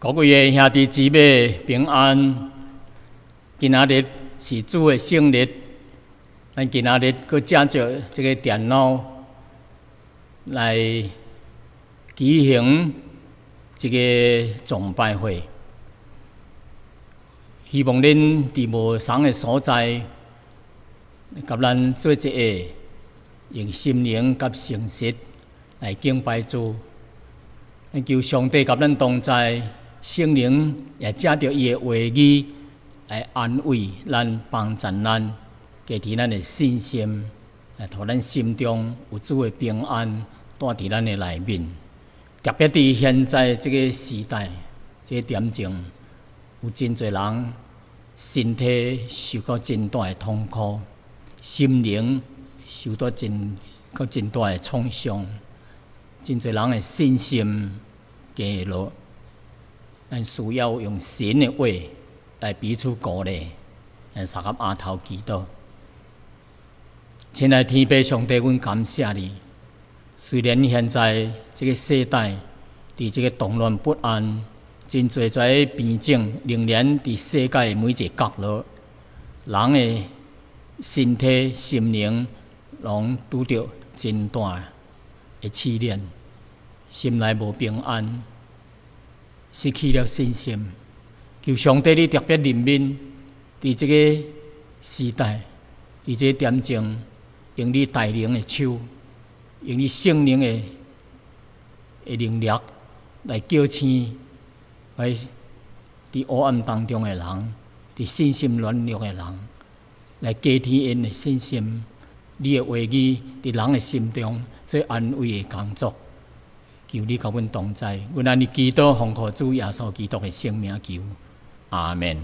各位的兄弟姊妹平安。今仔日是主的聖日，咱今仔日閣藉著這个電腦來舉行這个崇拜會。希望恁佇無仝的所在，佮咱做一下，用心靈佮誠實來敬拜主。求上帝佮咱同在，聖靈也藉著伊的話語來安慰咱、幫助咱，加持咱的信心，來予咱心中有主的平安蹛佇咱的內面。特別佇現在這个時代，這个點鐘，有真濟人身體受到真大的痛苦，心靈受到真閣真大的創傷，真濟人的信心低落。咱需要用神的話來彼此鼓勵，來相佮阿頭祈禱。親愛天父上帝，阮感謝你。雖然現在這个世代佇這个動亂不安，真濟濟變種，仍然佇世界每一个角落，人的身體、心靈攏拄著真大的試煉，心內無平安，失去了信心。求上帝，你特別憐憫，佇這个時代，佇這个點鐘，用你大能的手，用你聖靈的能力來叫醒，來佇黑暗當中的人，佇信心軟弱的人，來加添𪜶的信心。你的話語佇人的心中做安慰的工作，求你佮阮同在，阮按呢祈禱，奉靠主耶穌基督的聖名求，阿門。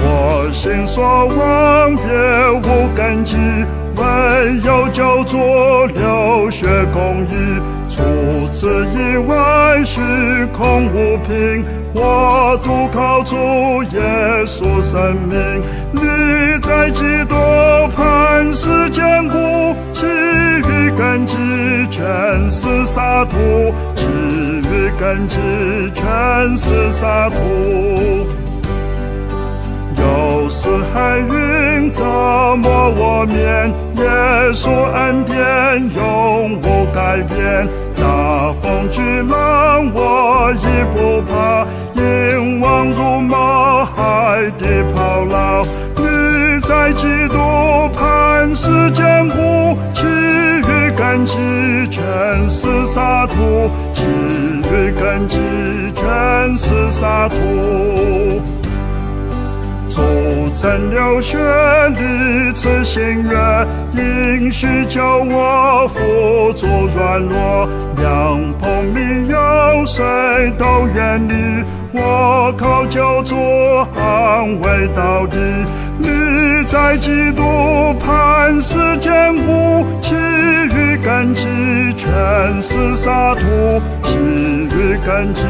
我心所望，別無根基，唯有救主流血公義。除此以外，虛空無憑。我獨靠主耶穌生命。立在基督磐石堅固，其餘根基全是沙土，其餘根基全是沙土。有時黑雲遮沒我面，耶穌恩典永不改變。大風巨浪我已不怕，引望如冒海的炮烙。立在基督磐石堅固，其餘根基全是沙土，其餘根基全是沙土。主曾流血立此新約，應許救我扶助軟弱，良朋密友誰都遠離，我靠救主捍衛到底。立在基督磐石堅固，其餘根基全是沙土，其餘根基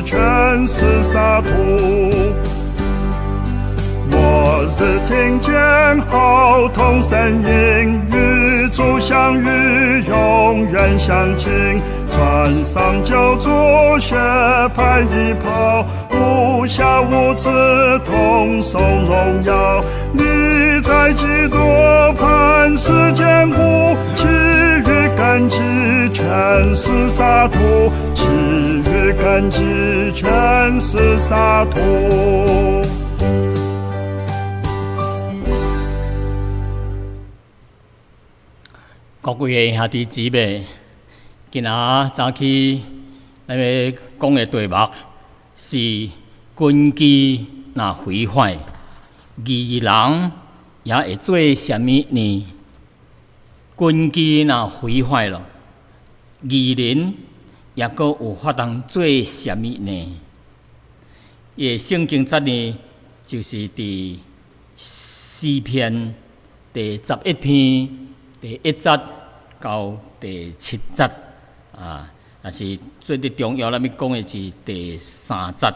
全是沙土。末日聽見號筒聲音，與主相遇，永遠相親。穿上救主血白衣袍，無瑕無疵同受榮耀。立在基督磐石堅固，其餘根基全是沙土，其餘根基全是沙土。各位的兄弟姊妹，今仔早起咱欲講的題目是根基若毀壞，義人也會做啥物呢？根基若毀壞了，義人也閣有法通做啥物呢？伊的聖經節呢，就是佇詩篇第11篇第1節到第7節啊，但是最重要，咱欲講的是第3節。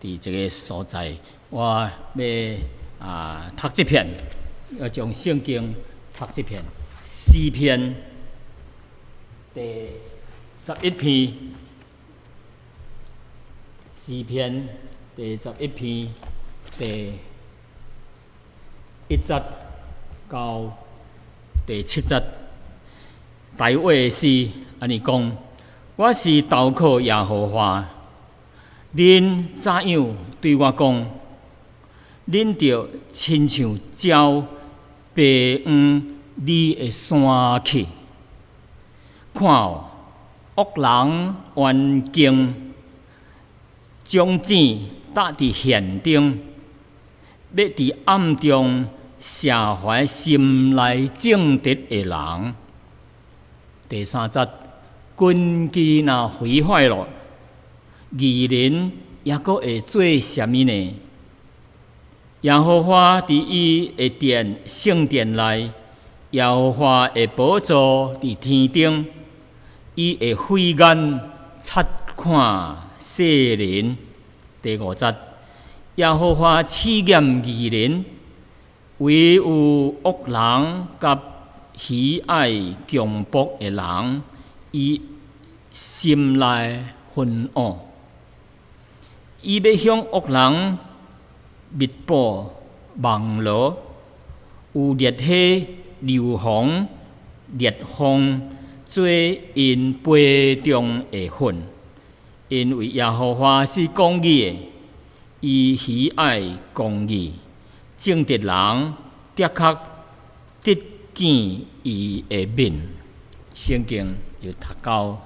佇這个所在，我欲讀這篇，欲將聖經讀這篇詩篇第11篇，詩篇第十一篇第1節到第7節，大衛的詩按呢講：我是投靠耶和華，恁怎樣對我講？恁著親像鳥飛往你的山去。看哦，惡人彎弓，將箭搭佇弦中，欲佇暗中射害心內正直的人。第3節，根基若毀壞了，義人猶閣會做啥物呢？耶和華佇伊的殿聖殿內，耶和華的寶座佇天頂，伊會慧眼察看世人。第5節，耶和華試驗義人，唯有惡人佮喜愛強暴的人，伊心內恨惡。伊欲向惡人密布網羅，有烈火、硫磺、烈風做𪜶杯中的糞。因為耶和華是公義的，伊喜愛公義，正直人的確得見伊的面。聖經就讀到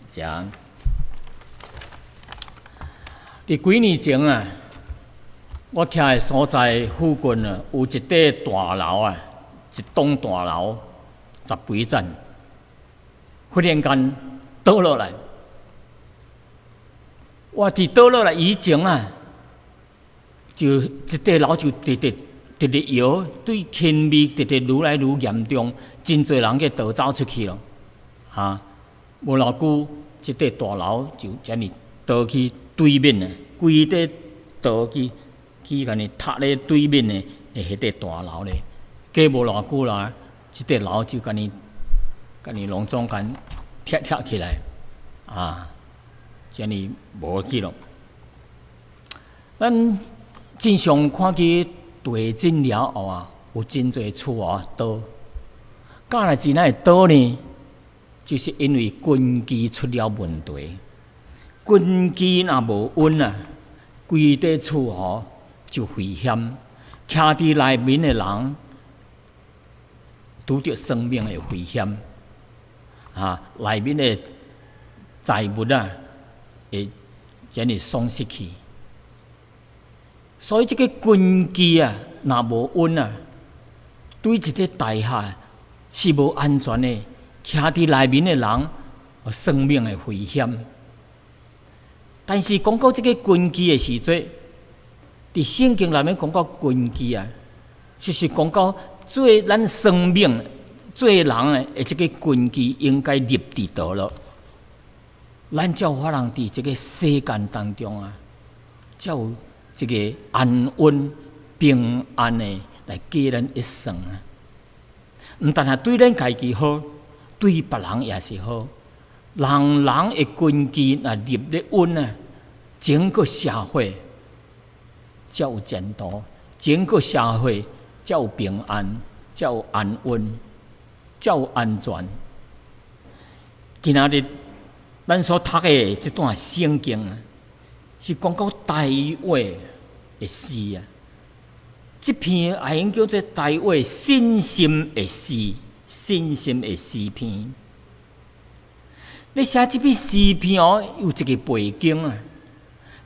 遮。佇幾年前啊，我徛的所在附近啊，有一塊大樓啊，一棟大樓十幾層，忽然間倒落來。哇！佇倒落來以前啊，就這塊樓就直直直直搖，對輕微直直愈來愈嚴重，真濟人去逃走出去咯。哈，無偌久，這塊大樓就遮爾倒去對面啊，規塊倒去去共伊塌咧對面的彼塊大樓咧。過無偌久啦，這塊樓就共伊共伊攏總共拆拆起來，啊，遮爾無去咯。咱真常看見地震了後啊，有真濟厝啊倒。敢若是哪會倒呢？就是因為根基出了問題。根基若無穩啊，規塊厝吼就危險，徛佇內面的人拄著生命的危險，啊，內面的財物啊會遮爾喪失去。所以這個根基啊，若無穩啊，對一個大廈是無安全的，徛佇內面的人有生命的危險。但是講到這個根基的時陣，佇聖經內面講到根基啊，就是講到做咱生命、做人的這個根基應該立佇佗落，咱才有法通佇這個世間當中啊，才有這個安穩、平安的來過咱一生啊。毋但係對咱家己好，對別人也是好。人人的根基若立得穩啊，整個社會才有前途，整個社會才有平安，才有安穩，才有安全。今仔日咱所讀的這段聖經啊，是講到大衛的詩啊。這篇也用叫做大衛信心的詩，信心的詩篇。咧寫這篇詩篇哦，有一個背景啊。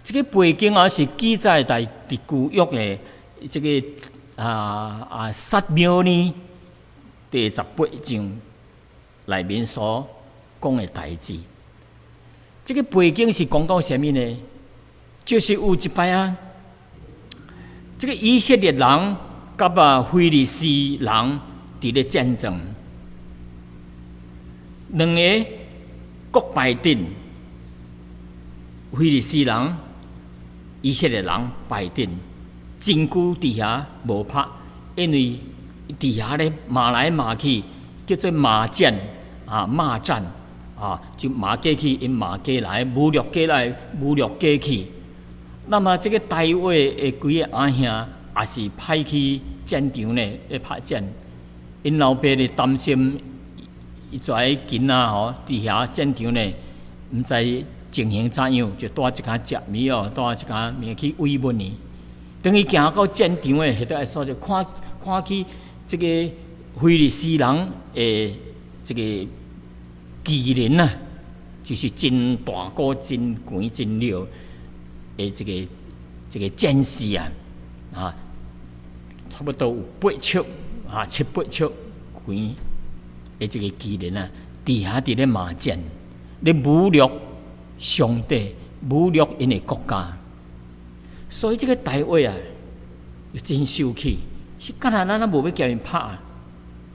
這個背景啊，是記載在佇舊約的這個撒母耳第18章內面所講的代誌。這個背景是講到啥物呢？就是有一擺啊，這個以色列人佮非利士人佇咧戰爭，兩个國敗陣，非利士人，以色列人敗陣，真久佇遐無拍，因為佇遐咧罵來罵去，叫做罵戰啊，罵戰啊，就罵過去，𪜶罵過來，侮辱過來，侮辱過去。那麼這個大衛的幾个阿兄也是派去戰場咧，咧拍戰。𪜶老爸咧擔心伊遮囡仔吼佇遐戰場咧，毋知情形怎樣，就帶一工食物哦，帶一工物去慰問伊。當伊行到戰場的彼个所在，看看去這个非利士人的這个巨人啊，就是真大個、真懸、真了的這個戰士啊，啊，差不多有八尺啊，七八尺懸的這个巨人啊，佇遐佇咧罵戰，咧侮辱上帝，侮辱𪜶的國家。所以這个大衛啊，又真生氣，是敢若咱仔無欲共𪜶拍啊？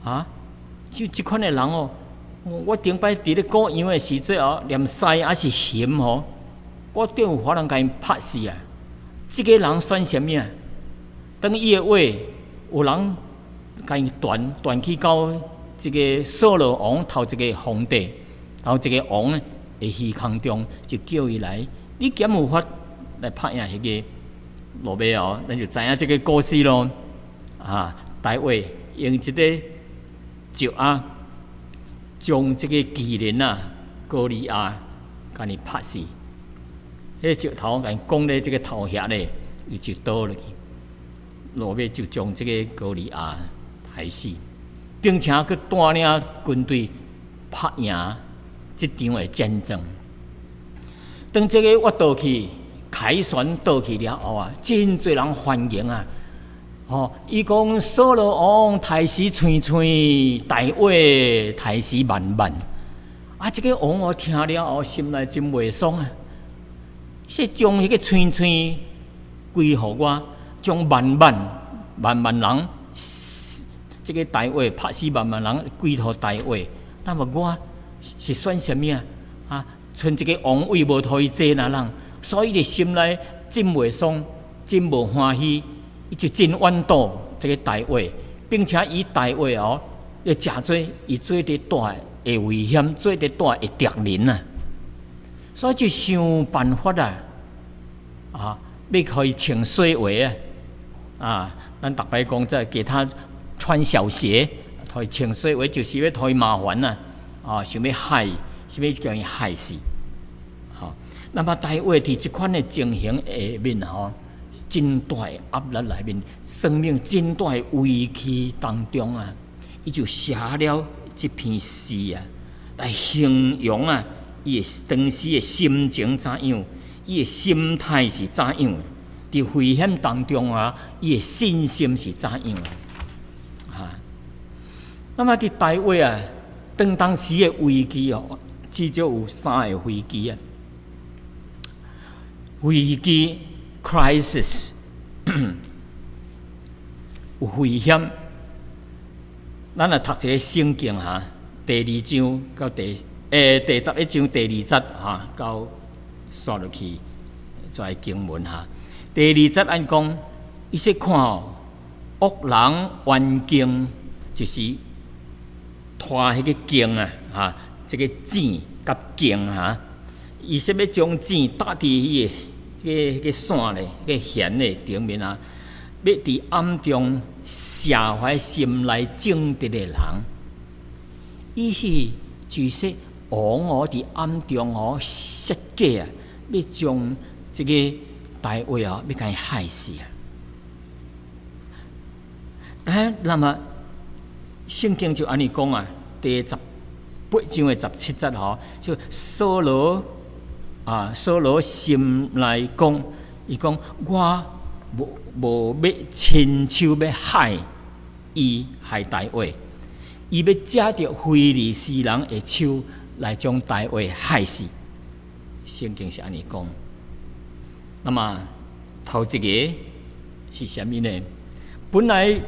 啊，就這款的人哦，我頂擺佇咧顧羊的時陣哦，連獅抑是熊吼，我定有法通共𪜶拍死啊！這个人算啥物啊？當伊的話有人共伊傳傳去到這个掃羅王頭一个皇帝，頭一个王的耳空中，就叫伊來，你敢有法來拍贏彼个？落尾哦，咱就知影這个故事咯。啊，大衛用這个石仔，將這个巨人啊，歌利亞，共伊拍死。彼个石頭共伊摃咧，這个頭額咧，伊就倒落去。落尾就將這个歌利亞害死，並且閣帶領軍隊拍贏這場的戰爭。當這个我倒去凱旋倒去了後啊，真濟人歡迎啊！吼，伊講掃羅王刣死千千，大衛刣死萬萬。啊，這个王我聽了後，心內真袂爽啊！說將彼个千千歸予我，將萬萬萬萬人，這个大衛拍死萬萬人歸予大衛，那麼我是算啥物啊？啊，賰一个王位無予伊坐哪人，所以伊心內真袂爽，真無歡喜，伊就真怨妒這个大衛，並且以大衛哦，來誠做伊做佇大的危險，做佇大的敵人啊，所以就想辦法啊，啊，欲予伊穿水鞋啊，啊，咱逐擺講這給他穿小鞋，予伊穿水鞋就是欲予伊麻煩啊，啊，想欲害，想欲共伊害死，吼。那麼大衛佇這款的情形下面吼，真大的壓力內面，生命真大的危機當中啊，伊就寫了這篇詩啊，來形容啊，伊的當時的心情怎樣，伊的心態是怎樣，佇危險當中啊，伊的信心是怎樣啊？那麼佇大衛啊，當當時的危機哦，至少有三个危機啊。危機 crisis 有危險。咱來讀一个聖經哈，第二章到第11章第二節哈，到煞落去這經文哈。第二節按講，伊說看哦，惡人彎弓，就是拖彼个弓啊，哈，這个箭佮弓哈，伊說欲將箭搭佇彼个彼个線咧，彼个弦的頂面啊，欲佇暗中射壞心內正直的人，意思就是說，王哦佇暗中哦設計啊，欲將這个大衛哦，欲共伊害死啊！但那麼聖經就按呢講啊，第18章的17節吼，就掃羅啊，掃羅心內講，伊講我無欲親手欲害伊害大衛，伊欲藉著非利士人的手來將大衛害死。聖經是按呢講。那麼頭一个是啥物呢？本來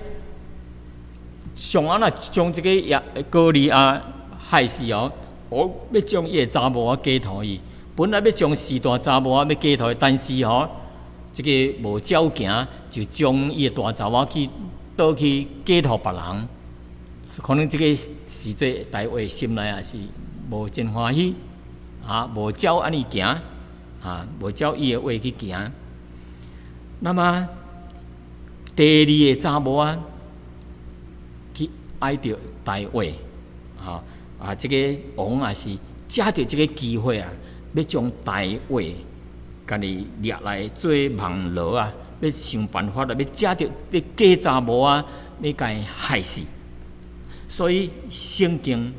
上暗若將這个亞歌利亞害死哦，我欲將伊的查某仔嫁予伊。本來欲將四大查某仔欲嫁予伊，但是吼，這个無照行，就將伊的大查某去倒去嫁予別人。可能這个時陣大衛心內也是無真歡喜，啊，無照按呢行，啊，無照伊的話去行。那麼第二個查某仔去愛著大衛，啊啊！這个王也是藉著這个機會啊，欲將大衛共伊掠來做網羅啊，欲想辦法啊，欲藉著欲假查某仔，欲共伊害死。所以聖經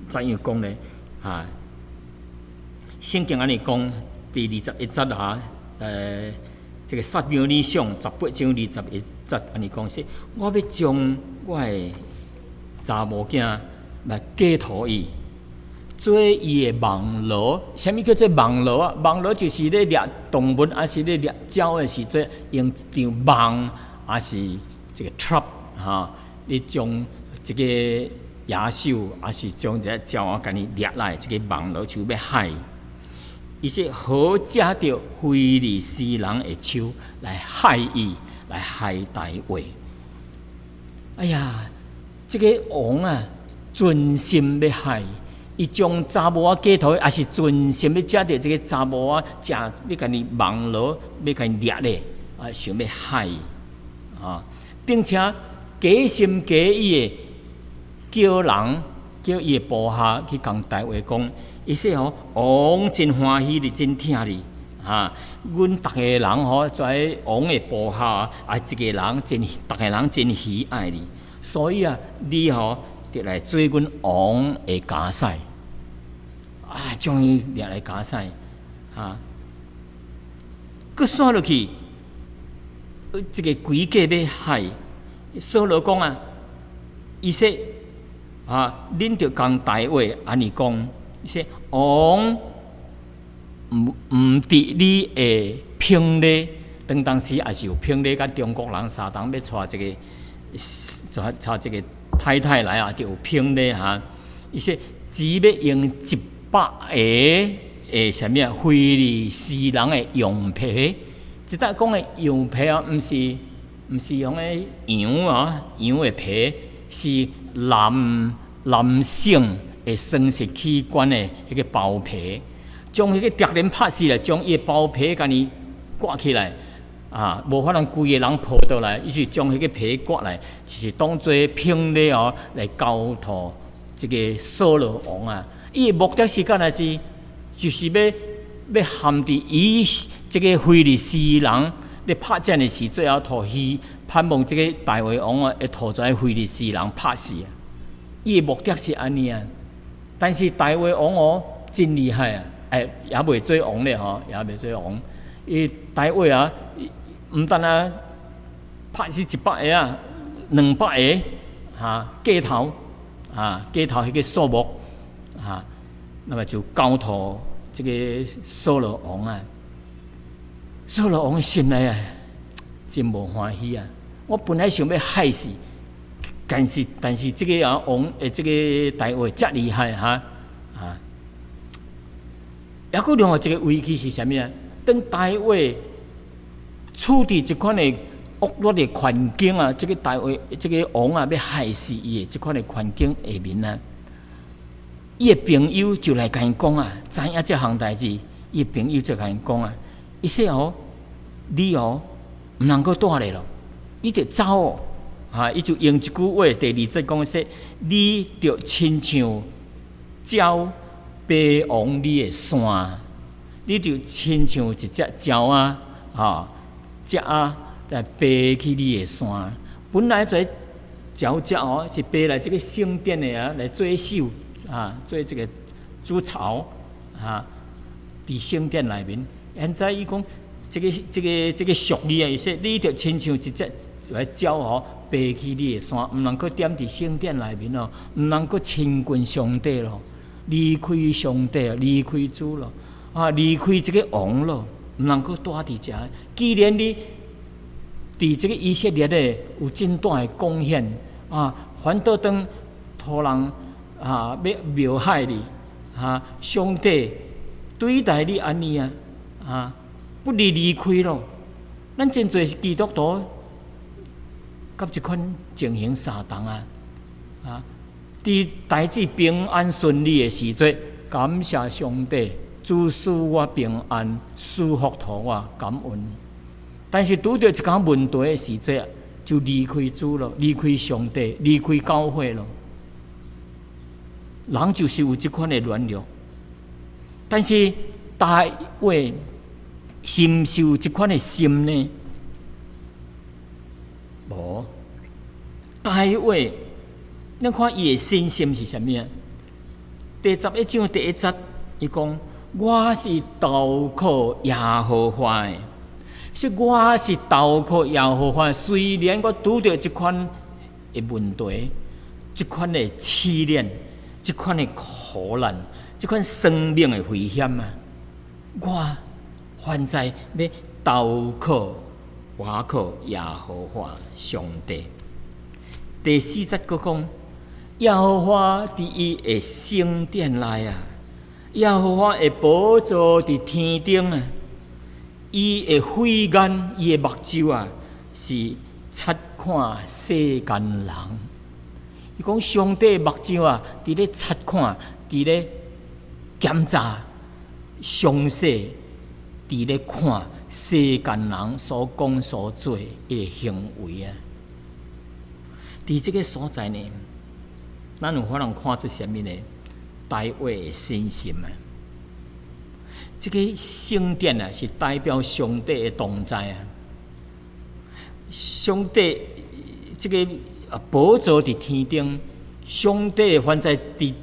怎樣講呢？啊，聖經按呢講，第二十一節哈，這个撒母耳上18章21節按呢講說，我欲將我的查某囝來嫁予伊，做伊的網羅。啥物叫做網羅啊？網羅就是咧掠動物，抑是咧掠鳥的時陣，用一張網，抑是這个 trap 哈，你將這个野獸，抑是將這个鳥仔共伊掠來，這个網羅就欲害。伊說好藉著非利士人的手來害伊，來害大衛。哎呀，這个王啊，存心欲害伊，將查某仔嫁予伊，抑是存心欲藉著這个查某仔，食欲共伊網羅，欲共伊掠咧，啊，想欲害伊啊，並且假心假意的叫人叫伊的部下去共大衛講，伊說吼，王真歡喜你，真疼你，啊！阮逐个人吼，在王的部下啊，一个人真，逐个人真喜愛你，所以啊，你吼著來做阮王的監賽，啊，將伊掠來監賽，啊，閣煞落去，這个詭計欲害，掃羅講啊，伊說啊，恁著共大衛按呢講，伊說王毋佇你的評禮，當當時也是有聘禮，佮中國人三冬欲娶這个，娶這个太太來啊，就有聘禮哈。伊說只欲用100个的啥物啊，非利士人的羊皮，這搭講的羊皮啊，毋是用个羊啊，羊的皮，是男性的生殖器官的彼个包皮，將彼个敵人拍死了，將伊的包皮共伊割起來，啊，無法通規个人抱倒來，伊是將彼个皮割來，就是當做聘禮哦，來交予這个掃羅王啊。伊的目的是干焦是，就是欲陷佇伊這个非利士人咧拍戰的時，最後予希盼望這个大衛王啊，會予這非利士人拍死啊。伊的目的是按呢啊，但是大衛王哦真厲害啊！欸，猶未做王咧吼，猶未做王。伊大衛啊，毋但啊拍死100个啊，200个哈雞頭啊，雞頭彼个數目啊，那麼就交予這个掃羅王啊。掃羅王的心內啊，真無歡喜啊！我本來想欲害死，但是這个啊王的這个大衛遮厲害哈啊！猶閣另外一个危機是啥物啊？當大衛處佇這款的惡劣的環境啊，這个大衛這个王啊，欲害死伊的這款的環境下面啊，伊的朋友就來共伊講啊，知影這項代誌，伊的朋友就共伊講啊，伊說哦，你哦，毋通閣蹛咧咯，你著走哦，哈，伊就用一句話，第二節講說，你著親像鳥飛往你的山，你就親像一隻鳥仔，哈，鳥仔來飛去你的山。本來這鳥隻哦，是飛來這个聖殿的啊，來做秀啊，做這个築巢啊，佇聖殿內面。現在伊講這个俗語啊，伊說你著親像一隻來鳥吼，飛去你的山，毋通閣踮佇聖殿內面咯，毋通閣親近上帝咯，離開上帝，離開主咯，啊，離開這个王咯，毋通閣蹛佇遮。既然你佇這个以色列的有真大的貢獻啊，反倒當予人啊欲謀害你啊，上帝對待你按呢啊，啊，不如離開咯。咱真濟是基督徒，佮這款情形相同啊！啊，佇代誌平安順利的時陣，感謝上帝，主賜我平安，賜福予我，感恩。但是拄著一工問題的時陣，就離開主咯，離開上帝，離開教會咯。人就是有這款的軟弱，但是大衛是毋是有這款的心呢？無。大衛，你看伊的信心是啥物啊？第11章第一節，伊講：我是投靠耶和華的，是我是投靠耶和華。雖然我拄著這款的問題，這款的試煉，這款的苦難，這款生命的危險啊，我現在欲投靠，倚靠耶和華上帝。第四節閣講，耶和華佇伊的聖殿內啊，耶和華的寶座佇天頂啊，伊的慧眼，伊的目睭啊，是察看世間人。伊講上帝目睭啊，佇咧察看，佇咧檢查，詳細佇咧看世間人所講所做的行為啊。佇這个所在呢，咱有可能看出啥物呢？大衛的信心啊！這个聖殿啊，是代表上帝的同在啊。上帝這个寶座佇天頂，上帝現在佇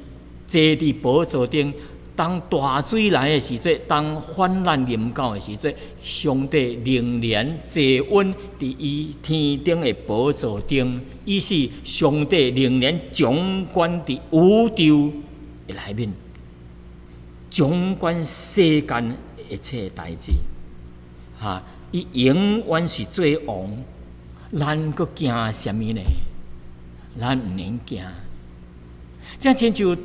坐佇寶座頂。當大水來的時陣，當患難臨到的時陣，上帝仍然坐穩佇伊天頂的寶座頂，意思上帝仍然掌管佇宇宙的內面，掌管世間一切代誌。哈，伊永遠是做王，咱閣驚啥物呢？咱毋免驚。這親像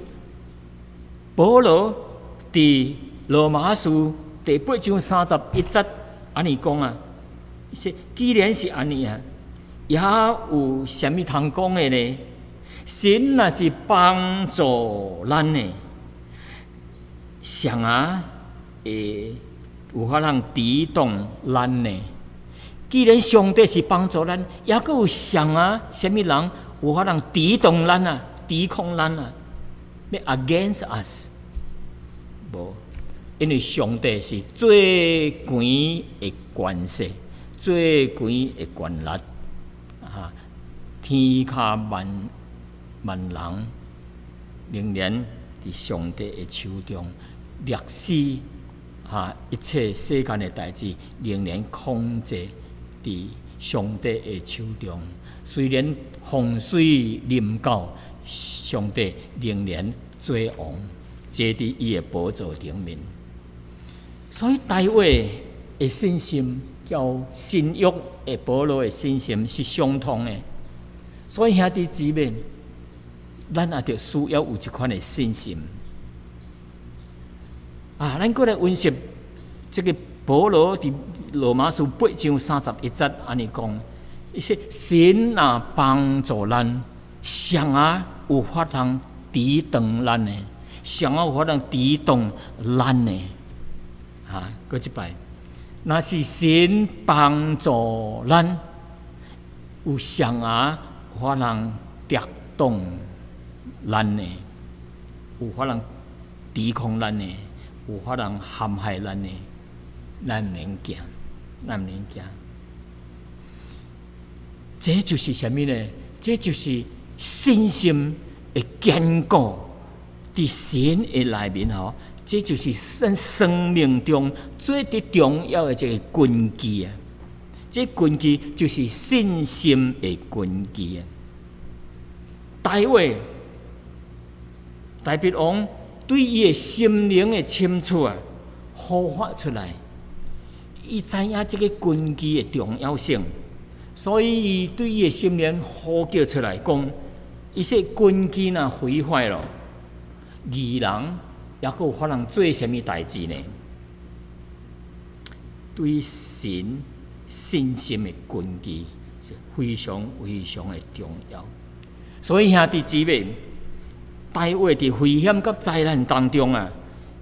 保羅佇羅馬書第八章三十一節按呢講啊，說既然是按呢啊，猶有啥物通講的呢？神若是幫助咱的，誰仔會有法通抵擋咱呢？既然上帝是幫助咱，猶閣有誰仔，啥物人有法通抵擋咱啊？抵抗咱啊？欲 against us？無，因為上帝是最懸的權勢，最懸的權力，啊！天下萬萬人仍然佇上帝的手中，歷史哈一切世間的代誌仍然控制佇上帝的手中。雖然洪水臨到，上帝仍然做王，坐佇伊的寶座頂面。所以大衛的信心，佮新約的保羅的信心是相通的。所以兄弟姊妹，咱也著需要有這款的信心。啊，咱閣來溫習這个保羅佇羅馬書八章三十一節按呢講，伊說神若幫助咱，誰仔有法通抵擋咱呢？誰仔有法通抵擋咱呢？哈，閣一擺，若是神幫助咱，有誰仔有法通抵擋咱呢？有法通抵抗咱呢？有法通陷害咱呢？咱毋免驚，咱毋免驚。這就是啥物呢？這就是信心的堅固，佇神的內面吼，這就是咱生命中最重要的這个根基啊！這根基就是信心的根基啊！大衛，大衛王對伊的心靈的深處啊，呼發出來，伊知影這个根基的重要性，所以伊對伊的心靈呼叫出來講：伊說根基若毀壞了，義人猶閣有法通做啥物代誌呢？對神信心的根基是非常非常的重要。所以兄弟姊妹，大衛佇危險佮災難當中啊，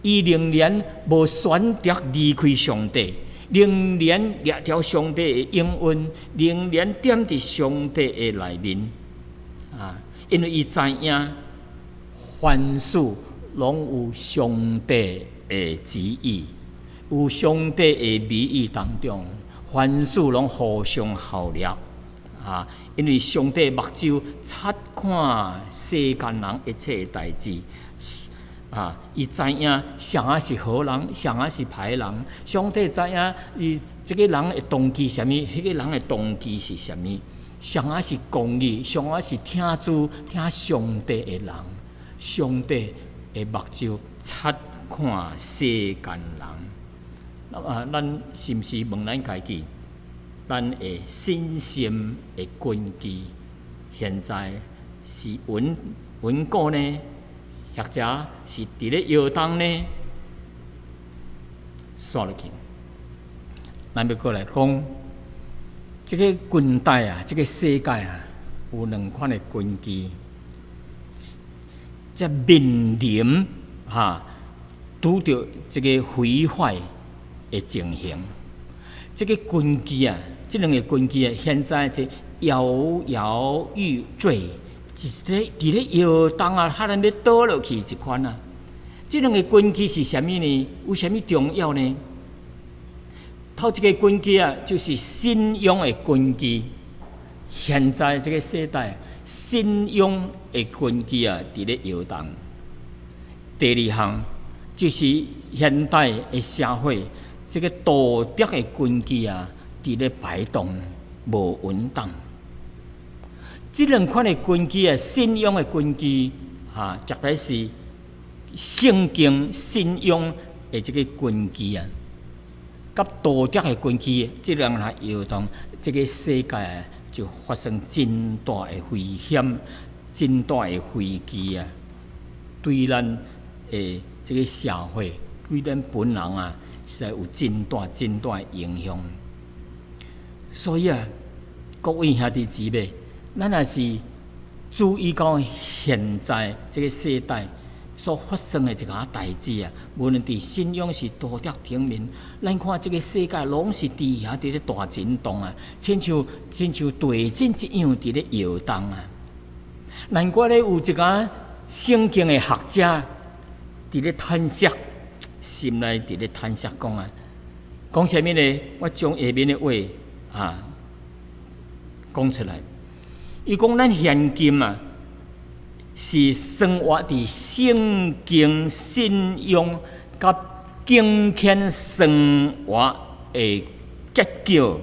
伊仍然無選擇離開上帝，仍然掠著上帝的應允，仍然踮佇上帝的內面啊，因為伊知影凡事攏有上帝的旨意，有上帝的美意當中，凡事攏互相效力啊！因為上帝目睭察看世間人一切的代誌啊，伊知影啥仔是好人，啥仔是歹人。上帝知影伊這個人的動機啥物，彼個人的動機是啥物。啥仔是公義，啥仔是聽主聽上帝的人。上帝的目睭察看世間人。啊，咱是毋是問咱家己？咱的信心的根基，現在是穩穩固呢，或者是佇咧搖動呢？煞落去，咱欲閣來講，這個近代啊，這個世界啊，有兩款的根基，才面臨哈拄著這個毀壞的情形。這個根基啊，這兩個根基啊，現在這搖搖欲墜，是咧佇咧搖動啊，可能欲倒落去一款啊。這兩個根基是啥物呢？有啥物重要呢？頭一個根基啊，就是信仰的根基。現在這個世代，信仰的根基啊，佇咧搖動。第二項就是現代的社會，這個道德的根基啊，佇咧擺動，無穩當。這兩款的根基啊，信仰的根基，哈，特別是聖經信仰的這個根基啊，佮道德的根基，這兩個搖動，這個世界啊，就發生真大的危險，真大的危機啊！對咱的這個社會，對咱本人啊，實在有真大真大的影響。所以啊，各位兄弟姊妹，咱若是注意到現在這個世代所發生的一寡代誌啊，無論佇信仰是道德層面，咱看這個世界攏是佇遐佇咧大震動啊，親像親像地震一樣佇咧搖動啊。難怪咧有一寡聖經的學者佇咧嘆息，心內佇咧嘆息講啊，講啥物呢？我將下面的話啊講出來。伊講咱現今啊，是生活佇聖經信仰佮敬虔生活的結構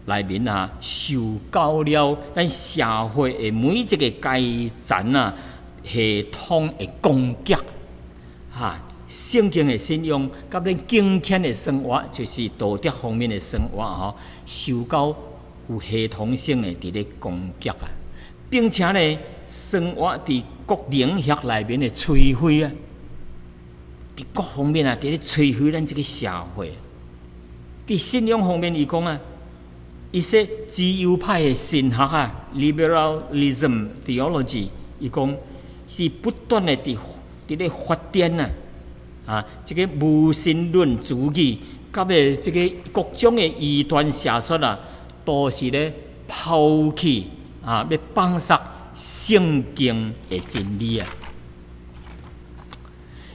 內面啊，受到了咱社會的每一個階層啊系統的攻擊。哈，聖經的信仰佮咱敬虔的生活，就是道德方面的生活吼，受到有系統性的佇咧攻擊啊，並且呢，生活佇各領域內面的摧毀啊，佇各方面啊，佇咧摧毀咱這個社會。佇信仰方面，伊講啊，一些自由派的神學啊，liberalism theology，伊講是不斷的佇佇咧發展啊，啊，這個無神論主義，佮個這個各種的異端邪說啊，都是咧拋棄啊，欲放殺聖經的真理啊！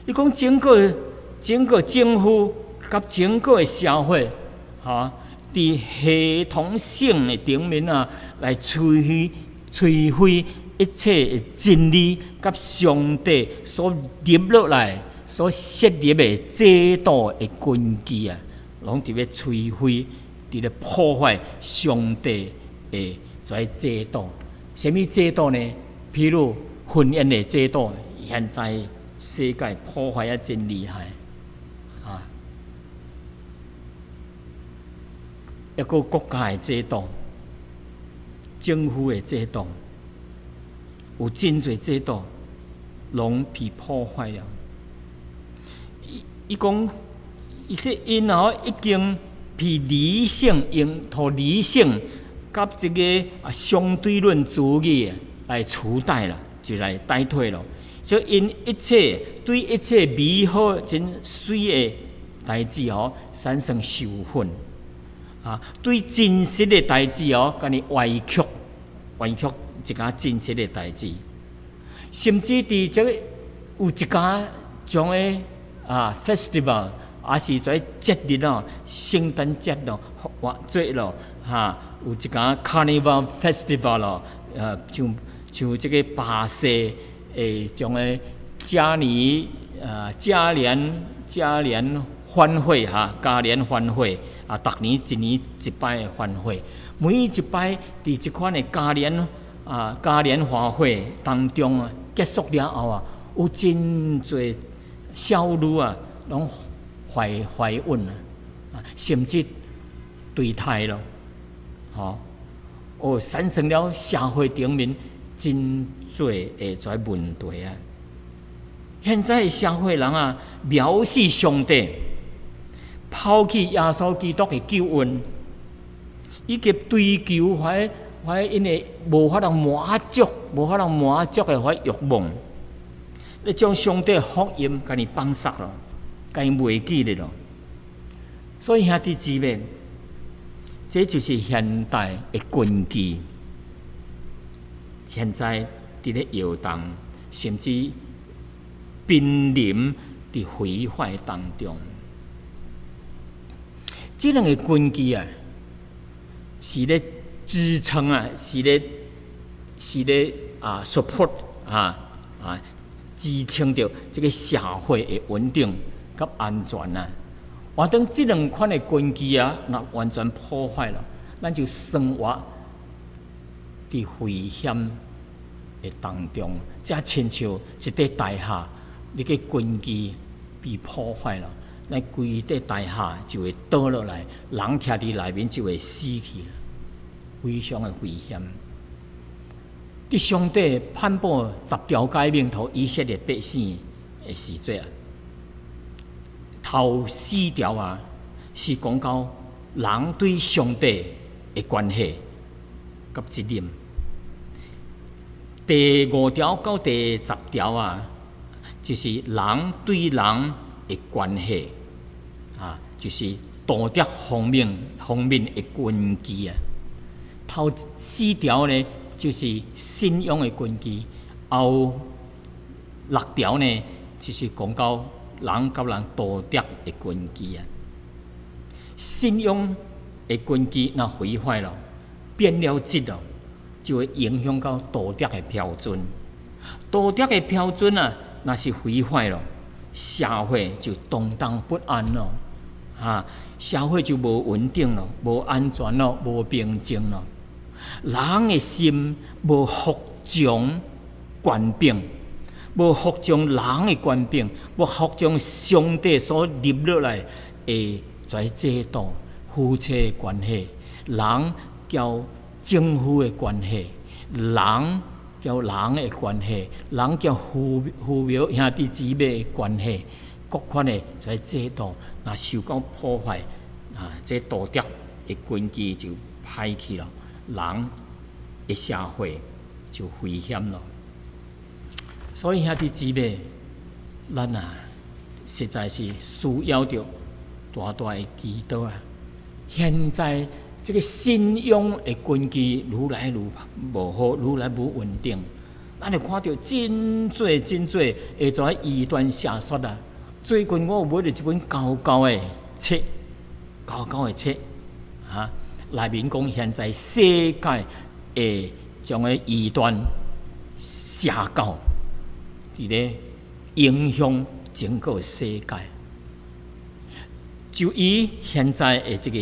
伊講整個整個政府佮整個的社會，哈，佇系統性的頂面啊，來摧毀摧毀一切的真理，佮上帝所立落來、所設立的制度的根基啊，攏佇咧摧毀，佇咧破壞上帝的這個制度。啥物制度呢？譬如婚姻的制度，現在世界破壞啊真厲害啊！一個國家的制度、政府的制度，有真濟制度攏被破壞了。伊伊講，伊說𪜶吼已經被理性用予理性佮這个相對論主義來取代啦，就來代替咯。所以𪜶一切對一切美好真媠的代誌吼，產生仇恨啊！對真實的代誌哦，共伊歪曲、歪曲一寡真實的代誌，甚至佇這个有一寡種的festival，抑是這節日咯，聖誕節咯、復活節咯，哈，有一寡 Carnival Festival 咯，像這个巴西的種的嘉年歡會哈，嘉年歡會啊，逐年一年一擺的歡會，每一擺佇這款的嘉年華會當中啊，結束了後啊，有真濟少女啊，攏懷孕啊，甚至墮胎咯，吼，哦，產生了社會頂面真濟的這問題啊！現在社會人啊，藐視上帝，拋棄耶穌基督的救恩，以及追求彼彼𪜶的無法度滿足、無法度滿足的彼欲望，你將上帝福音共伊放殺咯，共伊袂記得咯。所以兄弟姊妹，這就是現代的根基。現在佇咧搖動，甚至瀕臨佇毀壞當中。這兩個根基啊，是咧支撐啊，是咧 support 支撐著這个社會的穩定佮安全啊。換當這兩款的根基啊，若完全破壞了，咱就生活佇危險的當中，這親像一塊大廈，你个根基被破壞了，咱規塊大廈就會倒落來，人徛佇內面就會死去，非常的危險。佇上帝頒布十條誡命予以色列百姓的時陣啊，頭四條啊，是講到人對上帝的關係佮責任。第五條到第十條啊，就是人對人的關係啊，就是道德方面的根基啊。頭四條呢，就是信仰的根基；後六條呢，就是講到人佮人道德的根基啊。信仰的根基若毀壞了，變了質了，就會影響到道德的標準。道德的標準啊，若是毀壞了，社會就動盪不安咯，啊，社會就無穩定咯，無安全咯，無平靜咯。人的心無服從權柄，無服從人的權柄，無服從上帝所立落來的這制度、夫妻的關係，人佮政府的關係，人佮人的關係，人佮父母兄弟姊妹的關係，各款的這制度，若受到破壞，啊，這道德的根基就歹去了，人的社會就危險了。所以兄弟姊妹，咱啊，實在是需要著大大的祈禱啊！現在這个信仰的根基愈來愈無好，愈來愈穩定。咱會看著真濟真濟會做異端邪說啊！最近我有買著一本厚厚的冊，厚厚的冊，啊，內面講現在世界的種个異端邪教，佇咧影響整個世界。就以現在的這個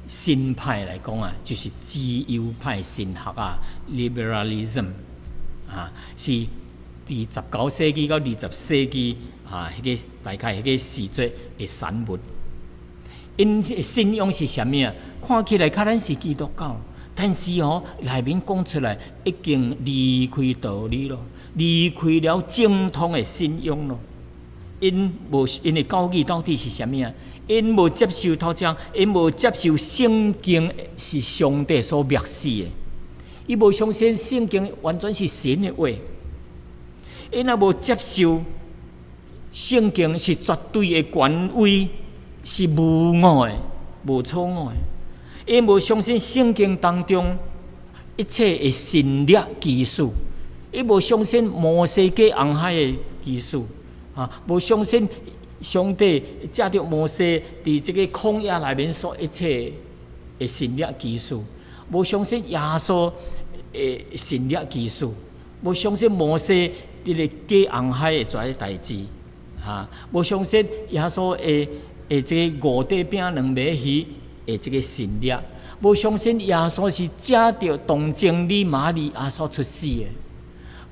新派來講啊，就是自由派神學啊，liberalism 啊，是佇19世紀到20世紀啊，彼個大概彼個時節的產物。𪜶信仰是啥物啊？看起來較咱是基督教，但是吼內面講出來已經離開道理咯，離開了正統的信仰咯。𪜶無𪜶的教義到底是啥物啊？ 𪜶無接受頭一項，𪜶無接受聖經是上帝所默示的，伊無相信聖經完全是神的話，𪜶也無接受聖經是絕對的權威，是無誤的、無錯誤的。𪜶無相信聖經當中一切的神蹟奇事，伊無相信摩西過紅海的奇事，啊，無相信上帝藉著摩西佇這個曠野內面所一切的神蹟奇事，無相信耶穌的神蹟奇事，無相信摩西佇咧過紅海的這個代誌，哈，無相信耶穌的這個五塊餅兩尾魚的這個神蹟，無相信耶穌是藉著童貞女瑪利亞所出世的，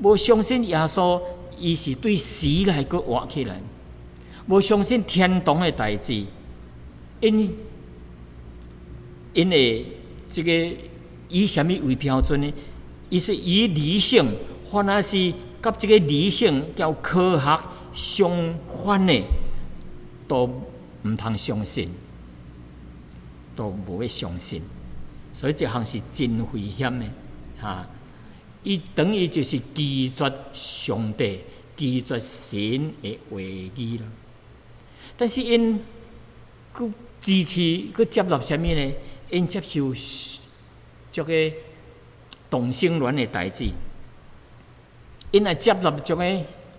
無相信耶穌伊是對死來閣活起來，無相信天堂的代誌，𪜶的這個以啥物為標準呢？伊是以理性，反而是佮這個理性佮科學相反的，都毋通相信，都無欲相信，所以這項是真危險的，哈！伊等於就是拒絕上帝、拒絕神的話語啦。但是𪜶閣支持、閣接納啥物呢？𪜶接受這個同性戀的代誌，𪜶也接納這個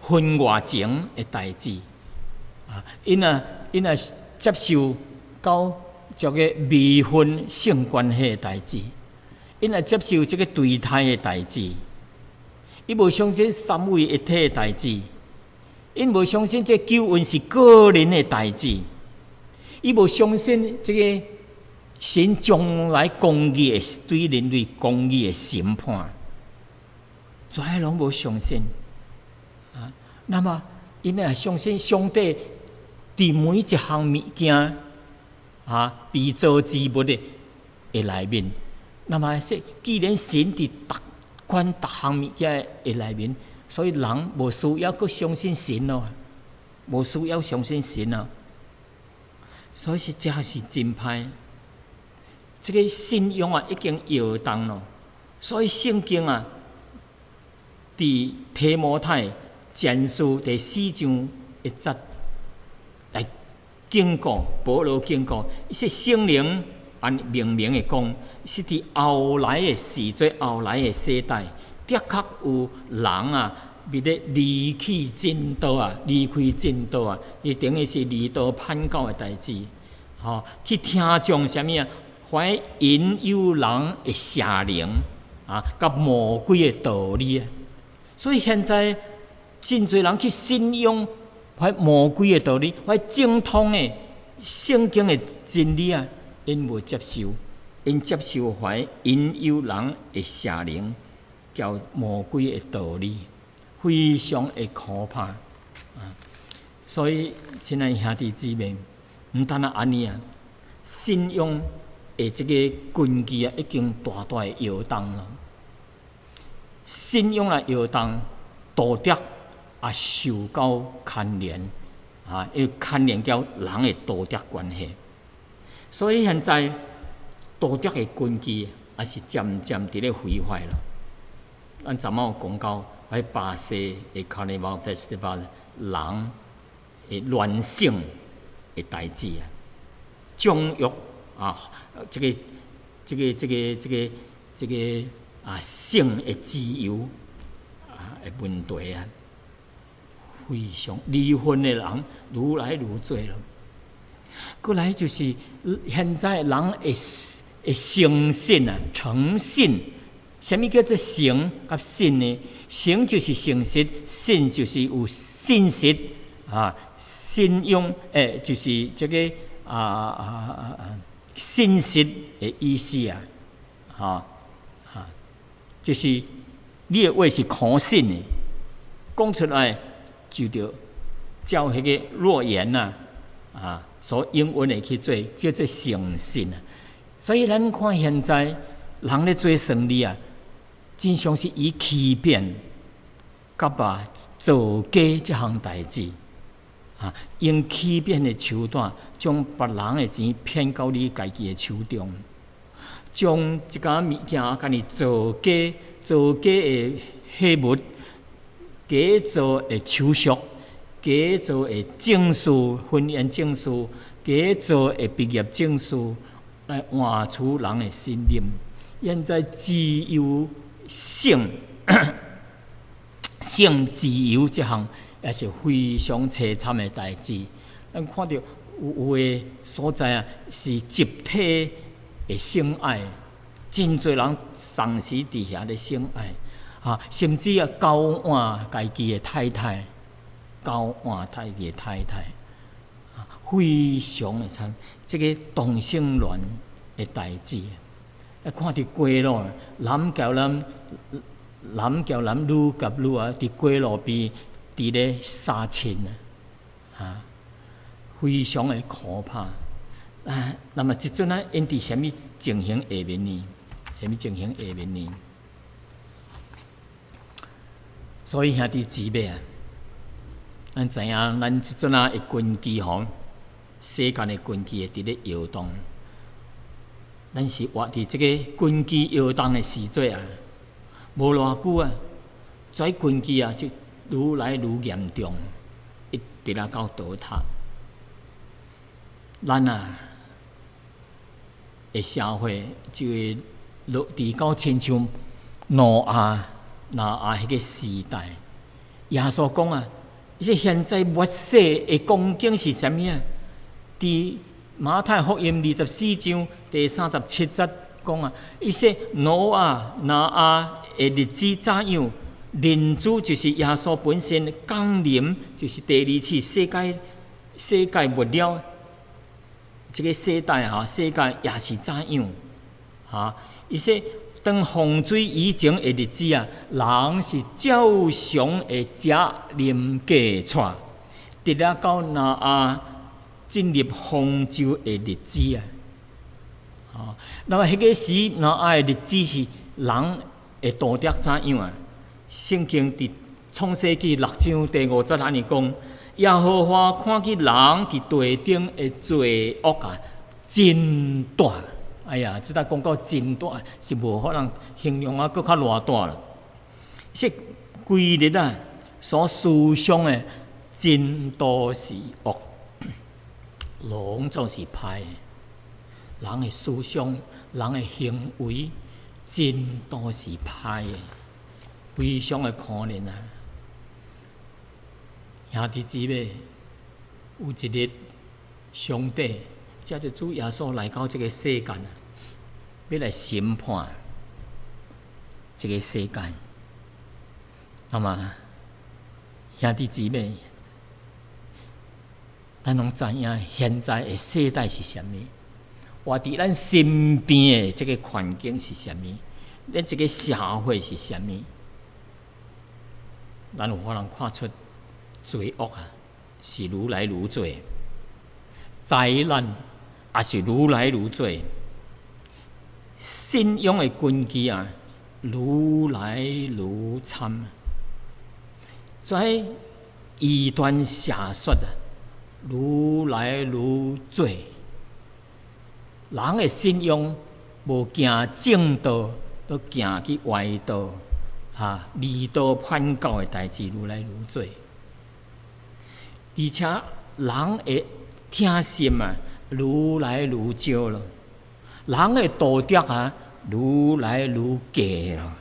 婚外情的代誌，啊，𪜶也接受到這個未婚性關係的代誌，𪜶也接受這個墮胎的代誌，伊無相信三位一體的代誌，𪜶無相信這救恩是個人的代誌，伊無相信這個神將來公義的對人類公義的審判，這些攏無相信啊。那麼，𪜶也相信上帝佇每一項物件啊，被造之物的內面。那麼說，既然神佇逐款逐項物件的內面，所以人無需要閣相信神咯，無需要相信神啊。所以是這是真歹。這個信仰啊，已經搖動咯。所以聖經啊，佇提摩太前書第四章一節來警告，保羅警告，伊說聖靈按明明的講，是佇後來的時陣，後來的世代，的確有人啊，欲咧離棄真道啊，離開真道啊，伊等於是離道叛教的代誌，吼，去聽從啥物啊？懷引誘人的邪靈啊，佮魔鬼的道理啊，所以現在真濟人去信仰懷魔鬼的道理，懷正統的聖經的真理啊，𪜶無接受，𪜶接受懷引誘人的邪靈，佮魔鬼的道理，非常的可怕啊！所以，親愛兄弟姊妹，毋單單按呢啊，信仰的這個根基啊，已經大大的搖動了。信仰來搖動，道德也受到牽連啊，因為牽連著人的道德關係。所以現在道德的根基也是漸漸佇咧毀壞了。咱昨暝有講到喺巴西的 Carnival Festival，人的亂性的代誌啊，縱慾啊，這個啊，性的自由啊的問題啊，非常離婚的人愈來愈濟了。過來就是現在人會誠信啊，誠信，啥物叫做誠佮信呢？誠就是誠實，信就是有信實啊，信用就是這個信實的意思啊，哈啊，就是你的話是可信的，講出來就著照彼個諾言呐啊，所應允的去做，叫做誠信啊。所以咱看現在人咧做生意啊，真常是以欺騙佮啊造假這項代誌。啊，用欺騙的手段，將別人的錢騙到你家己的手中，將一寡物件共你造假、造假的貨物、假造的手續、假造的證書、婚姻證書、假造的畢業證書，來換取人的信任。現在自由性、性自由這項也是非常凄慘的代誌。咱看著有的所在啊，是集體的性愛，真濟人同時佇遐咧性愛，啊，甚至啊交換家己的太太，交換家己的太太，啊，非常的慘。這个同性戀的代誌，啊，看佇街路，男共男，男共男，女共女啊，佇街路邊佇咧相親啊，啊，非常的可怕。啊，那麼這陣啊，𪜶佇啥物情形下面呢？啥物情形下面呢？所以兄弟姊妹啊，咱知影咱這陣啊的根基吼，世間的根基會佇咧搖動。咱是活佇這个根基搖動的時節啊，無偌久啊，這根基啊就愈來愈嚴重，一直啊到倒塌。咱啊的社會就會落佇到親像挪亞、挪亞彼个時代。耶穌講啊，伊說現在末世的光景是啥物啊？佇馬太福音24章第37節講啊，伊說挪亞、挪亞的日子怎樣？人子就是耶穌本身降臨，就是第二次世界末了。這个世代哈，世界也是怎樣？哈，伊說當洪水以前的日子啊，人是照常會食啉嫁娶，直仔到挪亞進入方舟的日子啊。哦，那麼彼个時挪亞的日子是人的道德怎樣啊？聖經佇創世記六章第五節按呢講：耶和華看見人佇地頂的罪惡啊，真大。哎呀，這搭講到真大，是無可能形容啊，閣較偌大啦。說規日啊，所思想的真都是惡，攏總是歹的。人的思想、人的行為，真都是歹的，非常的可憐啊！兄弟姊妹，有一日，上帝藉著主耶穌來到這个世間，欲來審判這个世界。那麼，兄弟姊妹，咱攏知影現在的世代是啥物？活佇咱身邊的這个環境是啥物？咱這个社會是啥物？咱有可能看出罪惡啊，是愈來愈濟；災難也是愈來愈濟；信仰的根基啊，愈來愈慘。這異端邪說啊，愈來愈濟。人的信仰無行正道，都行去歪道，哈，離道叛教的代誌愈來愈濟。而且人的疼心啊，愈來愈少了；人的道德啊，愈來愈低了，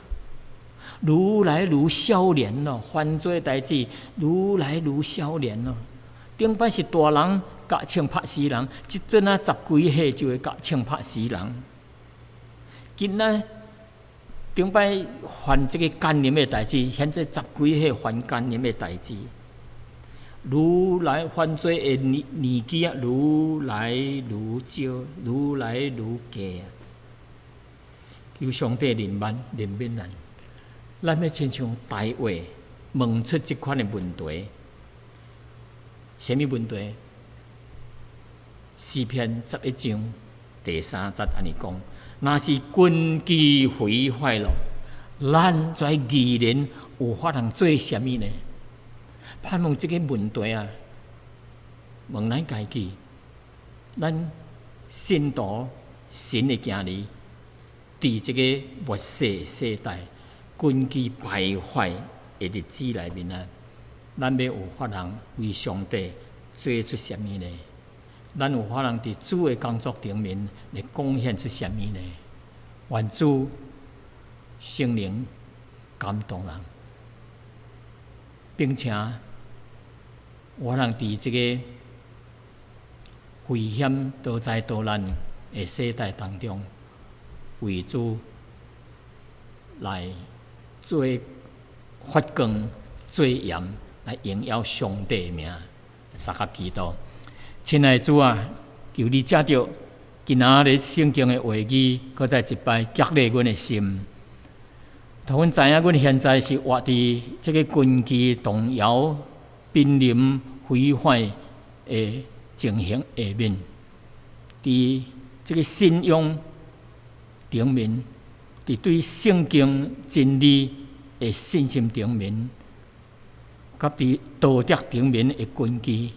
愈來愈少年咯，犯罪代誌愈來愈少年咯。頂擺是大人共槍拍死人，這陣啊十幾歲就會共槍拍死人。囡仔頂擺犯這个姦淫的代誌，現在十幾歲犯姦淫的代誌，愈來犯罪的年紀啊，愈來愈少，愈來愈低啊！求上帝憐憫憐憫咱，咱欲親像大衛問出這款的問題，啥物問題？詩篇11章第3節按呢講：若是根基毀壞了，咱這義人有法通做啥物呢？盼望這个問題啊，問咱家己，咱信徒神的囝兒，佇這个末世世代根基敗壞的日子內面啊，咱欲有法通為上帝做出啥物呢？咱有法通佇主的工作頂面來貢獻出啥物呢？願主聖靈感動人，並且有法通佇這个危險多災多難的世代當中，為主來做發光、做鹽，來榮耀上帝的名。相佮祈禱，親愛的主啊，求你藉著今仔日聖經的話語，閣再一擺激勵阮的心。予阮知影，阮現在是活佇這个根基動搖、瀕臨毀壞的情形下面，佇這个信仰頂面，佇對聖經真理的信心頂面，佮佇道德頂面的根基，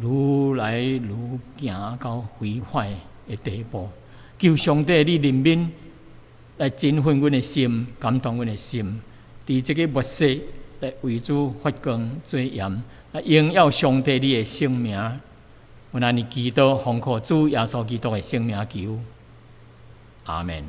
愈來愈行到毀壞的地步。求上帝你憐憫，來振奮阮的心，感動阮的心，佇這个末世來為主發光做鹽，來榮耀上帝你的聖名。阮按呢祈禱，奉靠主耶穌基督的聖名求，阿門。